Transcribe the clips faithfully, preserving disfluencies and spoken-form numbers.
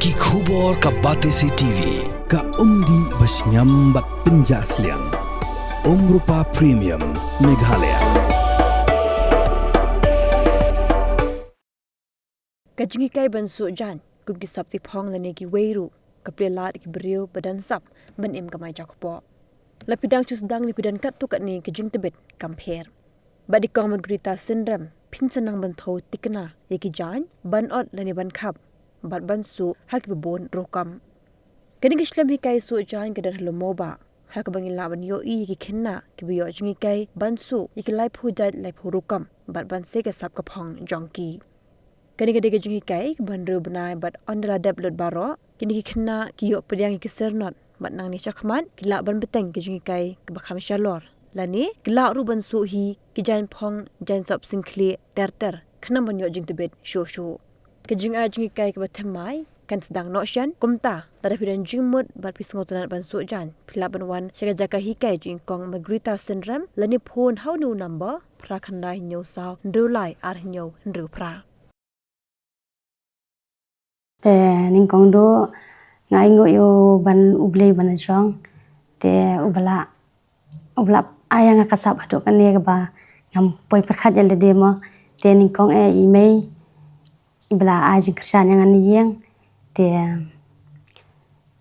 Ki khubor ka Batesi T V. Ka umdih ba shngiam bad pynjah sliang. Umrupa Premium Meghalaya. Ka jinghikai ban suh jaiñ kum ki sap ti phong lane kiwei ruh ka plie lad ki briew ba don sap ban im kamai jakpoh. La phi dang shu sdang ne phi don katto katne ka jingtbit kam pher. Bad i Kong Margarita Synrem phin sa nang ban thew thikna ïa ki jaiñ ban ot lane ban khap bad ban suh ha kiba bun rukom. Kane ka shlem hikai suh jaiñ ka don ha Lum Mowbah ha kaba ngi lah ban ïohi ïa ki khynnah kiba ïoh jinghikai ban suh ïa ki laiphew jait laiphew rukom bad ban sei ka sap ka phong jong ki. Kane ka dei ka jinghikai kaba hynriew bnai bad ynda la dep lut baroh, kine ki khynnah ki ïoh pdiang ïa ki syrnot bad nangne shakhmat ki lah ban bteng ka jinghikai kaba kham shalor lane ki lah ruh ban suh hi ki jaiñ phong, jaiñ sop syngkhlieh ter ter khnang ban ïoh jingtbit shuh shuh. Ka jingai jinghikai kaba thymmai kan sdang noh shen. Kumta lada phi don jingmut bad phi sngewtynnat ban suh jaiñ, phi lah ban wan sha ka jaka hikai jong i Kong Margarita Synrem lane phone ha une u number phra khyndai hynñiew saw hynriew lai ar hynñiew hynriew phra. Te nyngkong duh nga ainguh ïa u ban U Blei ba na jrong. Te uba la, uba la ai ïa nga ka sap haduh kane kaba ngam poi pyrkhat ïa lade mo. Te nyngkong eh i mei iba la ai jingkyrshan ïa nga na ïing. Te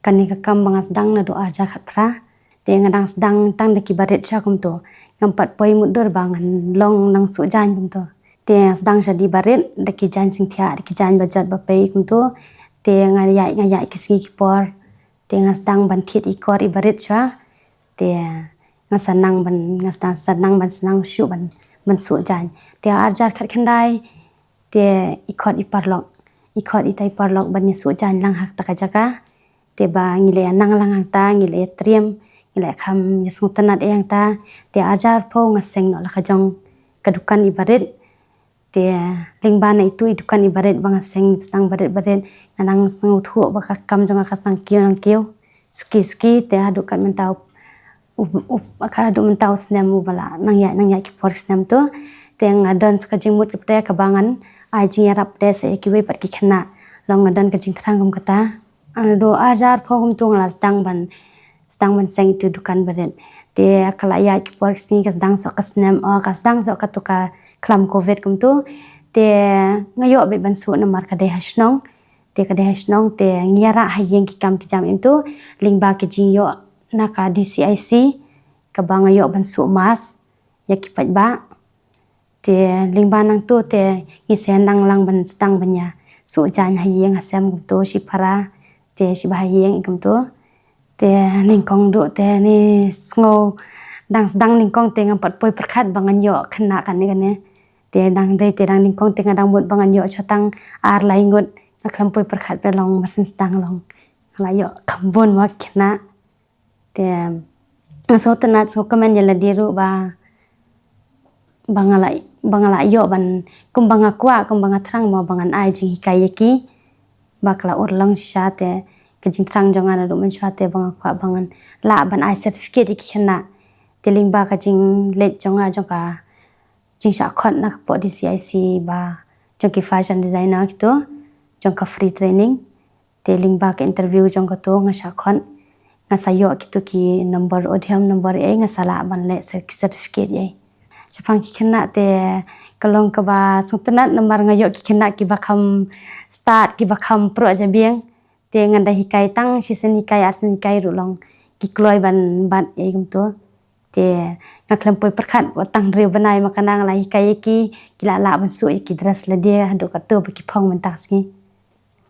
kane ka kam ba nga sdang naduh arhajar khatphra. Te nga dang sdang tang da ki barit sha kumto. Ngam pat poi mutdur ba ngan long nang suh jaiñ kumto. Te nga sdang sha da i barit da ki jaiñ syngkhiah, da ki jaiñ ba jot ba pei kumto. Te nga ïaid, nga ïaid ki sngi ki por. Te nga sdang ban thied i kor i barit sha. Te nga sa nang ban, nga sdang, sa nang ban, sa nang shuh ban, ban suh jaiñ. Te arhajar khatkhyndai te i khot i paralok, i khot ita i paralok ban ïa suh jaiñ lang ha kata ka jaka. Te ba ngi la ïa nang lang hangta, ngi la ïa triem, ngi la ïa kham ïa sngewtynnat ïa hangta. Te arhajar arphew nga seng noh la ka jong ka dukan i barit. Te lyngba na itu i dukan i barit ba nga seng sdang barit barit, nga nang sngewthuh ba ka kam jong nga ka sdang kiew nang kiew, suki suki. Te haduh kat mynta u, u, u, ka haduh mynta u snem uba la nang ïaid, nang ïaid ki por ki snem to. Te nga don ka jingmut kaba te kaba ngan ai jingïarap te sa ïa kiwei pat ki khynnah. Long nga don ka jingthrang kum kata. Naduh arhajar arphew kumto nga la sdang ban, sdang ban seng itu dukan barit. Te ka la ïaid ki por ki sngi, ka sdang soh ka snem, oh, ka sdang soh kato ka khlam covid kumto. Te nga ïoh beit ban suh namar ka dei ha shnong. Te ka dei ha shnong te ngi ïarap ha ïing ki kam ki jam im to. Lyngba ki jingïoh na ka D C I C kaba nga ïoh ban suh mask ïa ki paidbah. Te lyngba nangto te ngi sa nang lang ban sdang ban ïa suh jaiñ ha ïing ha sem kumto, shi para te shi ba ha ïing kumto. Te nyngkong duh te ngi sngew dang sdang nyngkong te ngam pat poi pyrkhat ba ngan ïoh khynnah kane kane. Te dang dei te dang nyngkong te nga dang mut ba ngan ïoh shatang ar lai ngut, nga khlem poi pyrkhat ba long mar syn sdang long nga la ïoh kham bun mo khynnah. Te nga sngewtynnat sngewkmen ïa lade ruh ba, ba nga la, ba nga la ïoh ban, kumba nga kwah, kumba nga thrang mo ba ngan ai jinghikai ïa ki. Ba ka la urlong shisha te ka jingthrang jong nga naduh mynshuwa te ba nga kwah ba ngan lah ban ai certificate ïa ki khynnah. Te lyngba ka jingleit jong nga jong ka jingshah khot na ka pok D C I C ba jong ki fashion designer kito, jong ka free training. Te lyngba ka interview jong kato nga shah khot, nga sa ïoh kito ki number odium number ei, nga sa lah ban leh cer-, certificate ei. Shaphang ki khynnah te ka long kaba sngewtynnat namar nga ïoh ki khynnah kiba kham stad, kiba kham proh jabieng. Te ngan da hikai tang shisien hikai arsien hikai ruh long ki kloi ban bat ei kumto. Te nga khlem poi pyrkhat wat tang hynriew bnai ma ka nang la hikai ïa ki, ki la lah ban suh ïa ki dress lade haduh katto ba ki phong mynta ka sngi.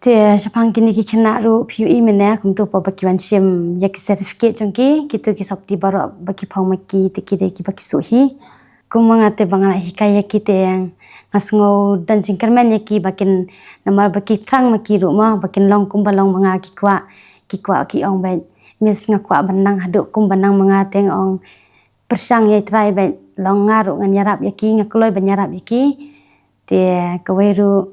Te shaphang kine ki khynnah ruh phi ïohi mynne kumto pat ba ki wan shim ïa ki certificate jong ki, kito ki sopti baroh ba ki phong ma ki te ki dei kiba ki suh hi. Kum ma nga te ba nga la hikai ïa ki te nga sngew don jingkyrmen ïa ki ba kin, namar ba ki thrang ma ki ruh mo ba kin long kumba long ma nga ki kwah, ki kwah ki ong beit, Miss nga kwah ban nang haduh kumba nang ma nga te nga ong pyrshang ïa i Trai beit, long nga ruh ngan ïarap ïa ki, nga kloi ban ïarap ïa ki. Te kawei ruh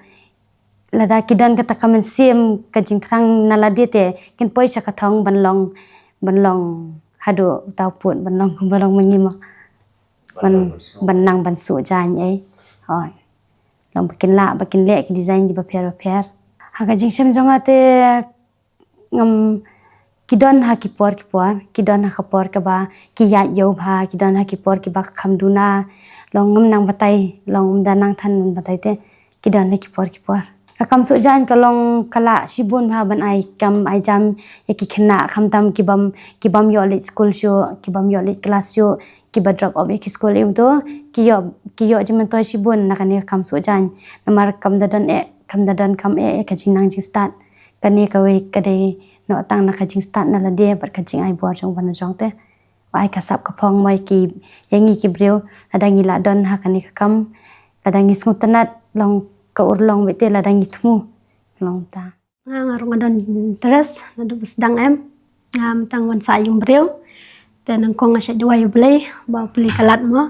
lada ki don kata ka mynsiem ka jingthrang na lade te kin poi sha ka thong ban long, ban long haduh uta u pud ban long, ban long ma ngi mo. Ban, ban nang ban suh jaiñ ei. Hooid. Long ba kin lah ba kin leh ki design kiba pher ba pher. Ha ka jingshem jong nga te Ngam, ki don ha ki por ki por, ki don ha ka por kaba ki ïaid ïew bha, ki don ha ki por kiba ka kham duna. Long ngam nang batai, long ym da nang than batai te, ki don ha ki por ki por. Ka kam suh jaiñ ka long ka lah shibun bha ban ai kam ai jam ïa ki khynnah, khamtam ki bym, ki bym ïoh leit skul shuh, ki bym ïoh leit klas shuh, kiba drop off ïa ki skul ïa uto, ki ïoh, ki ïoh jingmyntoi shibun na kane ka kam suh jaiñ. Namar kam da don eh, kam da don kam eh ïa ka jingnang jingstad. Kane kawei ka dei noh tang na ka jingstad na lade bad ka jingai bor jong u ba na jong te. Ba ai ka sap ka phong mo ïa ki, ïa ngi ki briew, lada ngi lah don ha kane ka kam, lada ngi sngewtynnat, long ka urlong beit te lada ngi thmu. Long ta. Nga, nga ruh nga don interest naduh ba sdang em. Nga mynta nga wan sah ïing briew. Te nyngkong nga shait duwai U Blei ba U Blei ka lad mo.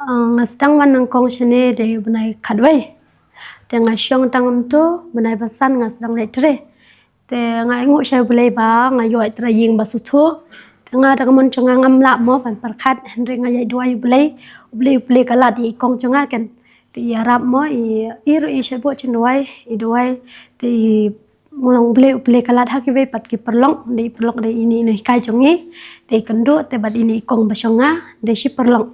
Ah, nga sdang wan nyngkong shane dei u bnai khatwei. Te nga shong tang kumto, bnai ba san nga sdang leit trei. Te nga ainguh sha U Blei ba nga ïoh ïa ka ïing ba sngewthuh. Te nga da ka mon jong nga ngam lah mo ban pyrkhat, hynrei nga ïai duwai U Blei, U Blei, U Blei ka lad ïa i kong jong nga keiñ. Te i ïarap mo, i, i ruh i shait buh jingduwai, i duwai, te i, nga long U Blei, U Blei ka lad ha kiwei pat ki paralok, dei i paralok dei ine i nonghikai jong ngi, te i kynduh, te bad ine i kong ba shong nga, dei shi paralok.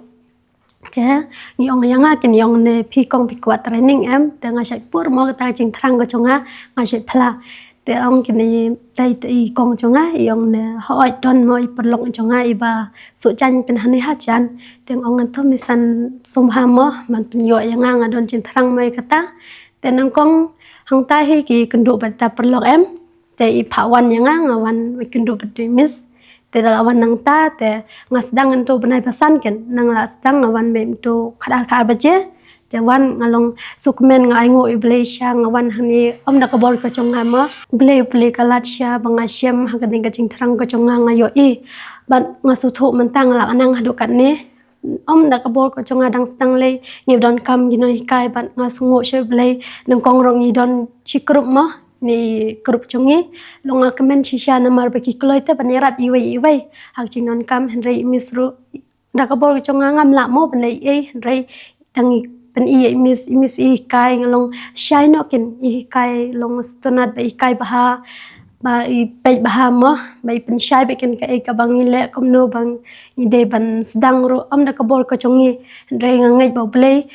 Te ngi ong ïa nga, kin ong ne phi kong phi kwah training em, te nga shait pur mo kata ka jingthrang ka jong nga, nga shait phla. Te ong kine i tai, te i kong jong nga, i ong ne hooid don mo i paralok jong nga iba suh jaiñ pynhane hajan. Te ong ngan to misan sum ha mo, man pynïoh ïa nga, nga don jingthrang mo ïa kata. Te nyngkong hangta hi ki kynduh bad ta paralok em. Te i phah wan ïa nga, nga wan wei kynduh bad i miss. Te da la wan nangta, te nga sdang ngan to bnai ba san keiñ, nang la sdang nga wan wei to khatar khatar baje. Te wan nga long sukmen nga ainguh ïa U Blei sha nga wan hangne, ym da ka bor ka jong nga mo. U Blei, U Blei ka lad sha ba nga shem ha kane ka jingthrang ka jong nga nga ïohi. Bad nga sngewthuh mynta nga la nang haduh katne. Ym da ka bor ka jong nga dang sdang lei, ngi donkam ki nonghikai bad nga sngewnguh sha U Blei, nyngkong ruh ngi don shi group mo, ne group jong ngi. Long nga kmen shisha namar ba ki kloi te ban ïarap iwei iwei ha ka jingdonkam, hynrei i miss ruh da ka bor ka jong nga ngam lah mo ban leh ei, hynrei tang i pyn-i ïa i miss, i miss i hikai, nga long shai noh keiñ, i hikai long sngewtynnat ba i hikai bha, ba i peit bha mo, ba i pynshai beit keiñ kaei kaba ngi leh, kumno ba ngi dei ban sdang ruh, ym da ka bor ka jong ngi, hynrei nga ngeit ba U Blei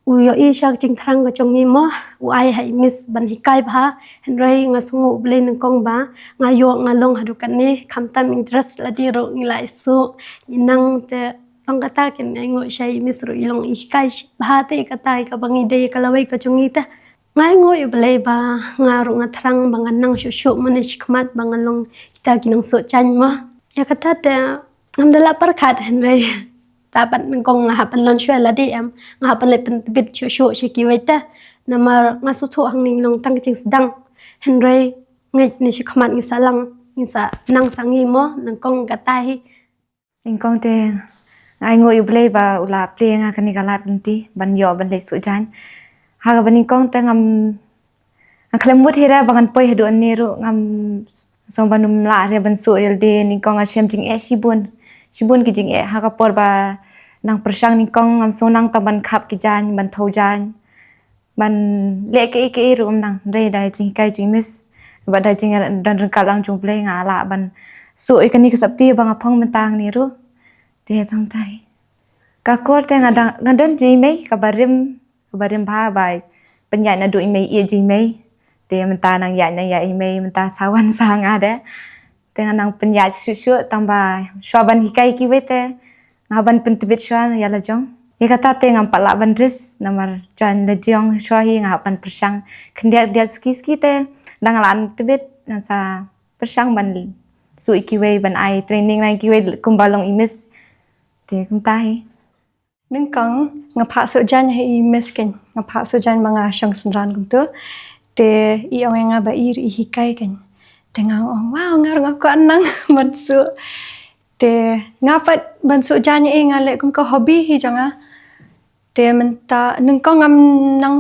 u ïohi sha ka jingthrang ka jong ngi mo, u ai ha i miss ban hikai bha, hynrei nga sngewnguh U Blei nyngkong ba nga ïoh nga long haduh katne, khamtam i dress lade ruh ngi la ïohsngew, ngi nang te, long kata keiñ nga ainguh sha i miss ruh i long i hikai bha te, kata ïa kaba ngi dei ka lawei ka jong ngi te. Nga ainguh ïa U Blei ba nga ruh nga thrang ba ngan nang shuh shuh mane shi khmat ba ngan long kita ki nongsuh jaiñ mo. Ïa kata te ngam da lah pyrkhat, hynrei ta pat nyngkong nga hap ban lon shuwa lade em, nga hap ban leit pyntbit shuh shuh sha kiwei te. Namar nga sngewthuh hangne ngi long tang ka jingsdang, hynrei ngeit ne shi khmat ngi sa lang, ngi sa nang sa ngi mo, nyngkong kata hi. Nyngkong te nga ainguh ïa U Blei ba u la plie nga kane ka lad lynti ban ïoh ban leit suh jaiñ. Ha kaba nyngkong te ngam, nga khlem mut hi re ba ngan poi haduh hangne ruh, ngam sngewbha ban ym lah re ban suh ïa lade, nyngkong nga shem jingeh shibun. Shibun ki jingeh ha ka por ba nang pyrshang, nyngkong ngam sngew nang tang ban khap ki jaiñ, ban thew jaiñ, ban leh kaei kaei ruh ym nang, hynrei da ka jinghikai jong i miss bad da ka jingdon ryngkat lang jong U Blei nga lah ban suh ïa kane ka sopti ba nga phong mynta hangne ruh. Te tang tai. Ka kor te nga dang, nga don jong i mei kaba rim, kaba rim bha ba pynïaid naduh i mei ïa jong i mei. Te mynta nang ïaid nang ïaid i mei, mynta sa wan sa nga de. Te nga nang pynïaid shuh shuh tang ba shuwa ban hikai kiwei te nga ban pyntbit shuwa ïa la jong. Ïa kata te ngam pat lah ban risk namar jan la jong shuwa hi nga hap ban pyrshang khyndiat khyndiat suki suki te dang lah ban tbit ngan sa pyrshang ban suh ïa kiwei ban ai training na kiwei kumba long i miss. Te kumta hi. Nyngkong nga phah suh jaiñ ha i miss keiñ, nga phah suh jaiñ ba nga shong synran kumto. Te i ong ïa nga ba i ruh i hikai keiñ. Te nga ong, wow, nga ruh nga kwah nang ban suh. Te nga pat ban suh jaiñ ïa i nga leh kum ka hobby hi jong nga. Te mynta nyngkong ngam nang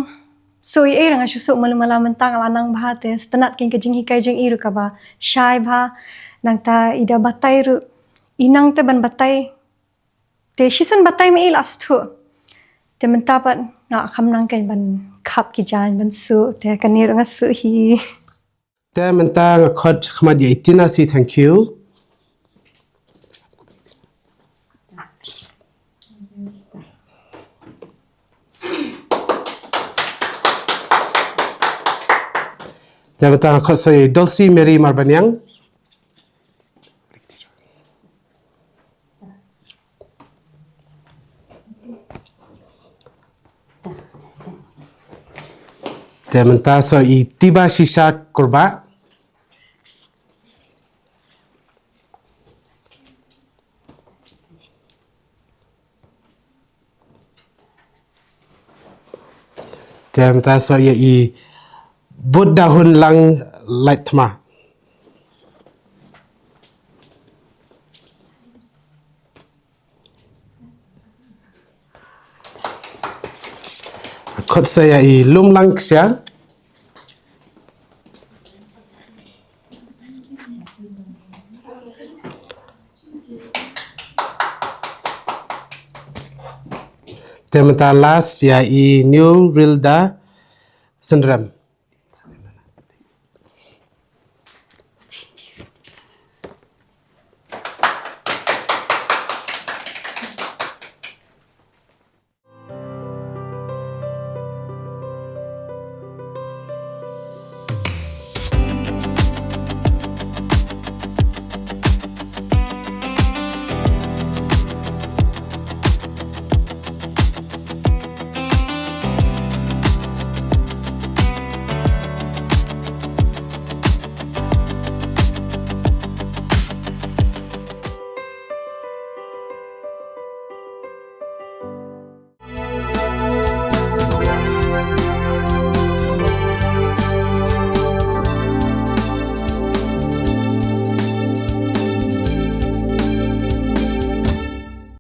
suh ïa i ruh, nga shu suh malu mala, mynta nga la nang bha te sngewtynnat keiñ ka jinghikai jong i ruh kaba shai bha. Nangta i da batai ruh, i nang te ban batai. Te shisien batai ma i la sngewthuh. Te mynta pat nga kham nang keiñ ban khap ki jaiñ ban suh, te kane ruh nga suh hi. Te mynta nga khot khmat ïa i Tina C, thank you. Te mynta nga khot sa ïa i Dulcie Mary Marbaniang. Te mynta sa i Tiba Shisha Kurbah. Te mynta sa ïa i Buddahun Lang Laitma. Khot sa ïa i Lumlang Ksia. Te mynta last ïa i New Rilda Synrem.